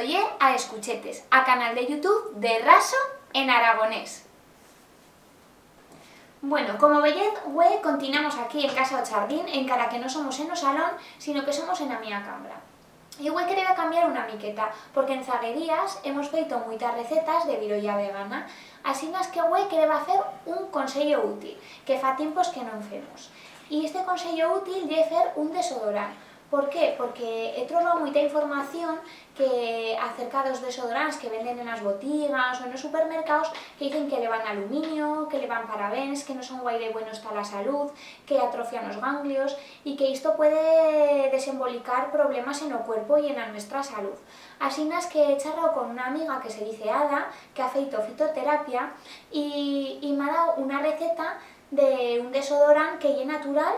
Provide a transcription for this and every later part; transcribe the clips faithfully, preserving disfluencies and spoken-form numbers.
Ye a Escuchetes, a canal de YouTube de Raso en aragonés. Bueno, como veyetz, hue continuamos aquí en Casa o Chardín, encara que no somos en o salón, sino que somos en a mía cambra. Y hue quereba cambiar una miqueta, porque en zaguerías hemos feito muitas recetas de virolla vegana, asinas que hue quereba fer un consello útil, que fa tiempos que no'n femos. Y este consello útil ye fer un desodorant. Por qué? Porque he trobau muita información que acerca d'os desodorants que venden en as botigas o en os supermercaus, que dicen que levan aluminio, que levan parabens, que no son guaire buenos ta la salud, que atrofian os ganglios y que isto puede desembolicar problemas en o cuerpo y en a nuestra salud. Asinas que he charrau con una amiga que se dice Ada, que ha feito fitoterapia y, y m'ha dau una receta de un desodorant que ye natural,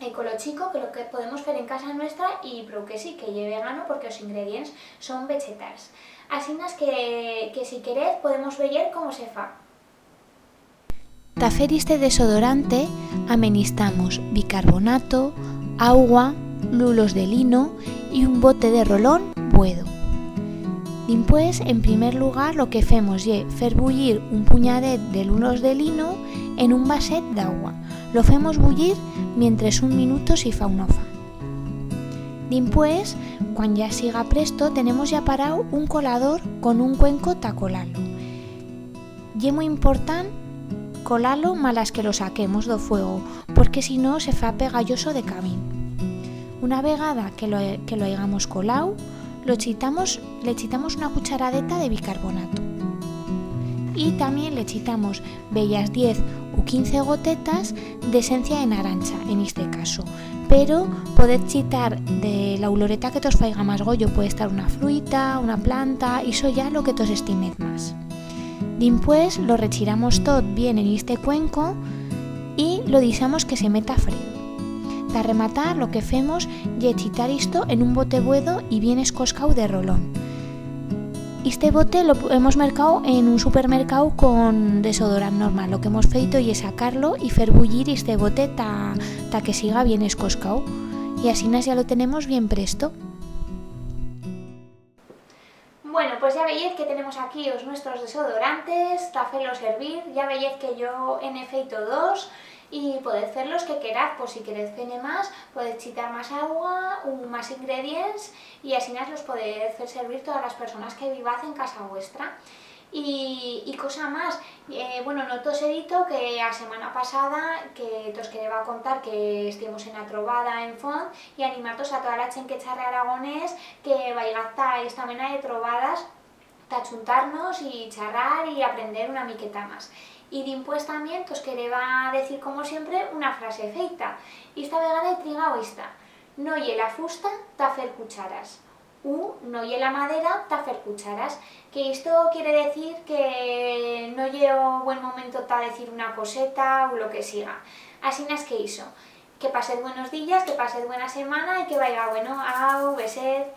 ecolochico, que lo que podemos fer en casa nuestra y prou que sí, que ye vegano porque os ingredients son vegetals. Asinas que, que si querez podemos veyer cómo se fa. Ta fer iste desodorante amenistamos bicarbonato, augua, lulos de lino y un bote de rolón buedo. Dimpués, en primer lugar, lo que femos ye fer bullir un punyadet de lulos de lino en un vaset d'augua. Lo femos bullir mientres un minuto si fa u no fa. Dimpués, cuan ya siga presto, tenemos ya parau un colador con un cuenco ta colar-lo. Ye muit important colar-lo malas que lo saquemos d'o fuego, porque si no se fa pegalloso decamín. Una vegada que lo, que lo haigamos colau, lo chitamos, le chitamos una cucharadeta de bicarbonato. Y tamién le chitamos bellas diez u quince gotetas d'esencia de narancha, en iste caso. Pero podez chitar de la uloreta que tos faiga mas goyo, puede estar una fruita, una planta, ixo ya lo que tos estimez mas. Dimpués lo rechiramos tot bien en iste cuenco y lo dixamos que se meta fredo. Ta rematar, lo que femos ye chitar isto en un bote buedo y bien escoscau de rolón. Iste bote lo hemos mercau en un supermercau con desodorant normal. Lo que hemos feito ye sacar-lo y fer bullir iste bote ta, ta que siga bien escoscau. Y asinas ya lo tenemos bien presto. Bueno, pues ya veyez que tenemos aquí os nuestros desodorantes, ta fer-los hervir. Ya veyez que yo en he feito dos y podez fer los que queraz, pues si querez fer-ne mas, podez chitar mas augua u mas ingredients y asinas los podez fer servir todas las personas que vivaz en casa vuestra. Y, y cosa mas, eh, bueno, no tos he dito que a semana pasada que tos quereba contar que estivemos en a trobada en Font y animar-tos a toda la chent que charre aragonés que vaigaz ta esta mena de trobadas ta chuntar-nos y charrar y aprender una miqueta mas. Y dimpués tamién tos quereba decir, como siempre, una frase feita. Y esta vegada he trigau esta: no ye la fusta ta fer cucharas. U no ye la madera ta fer cucharas, que isto quiere decir que no ye o buen momento ta decir una coseta u lo que siga. Asinas que ixo, que pasez buenos días, que pasez buena semana y que vaiga bueno. Au, besez.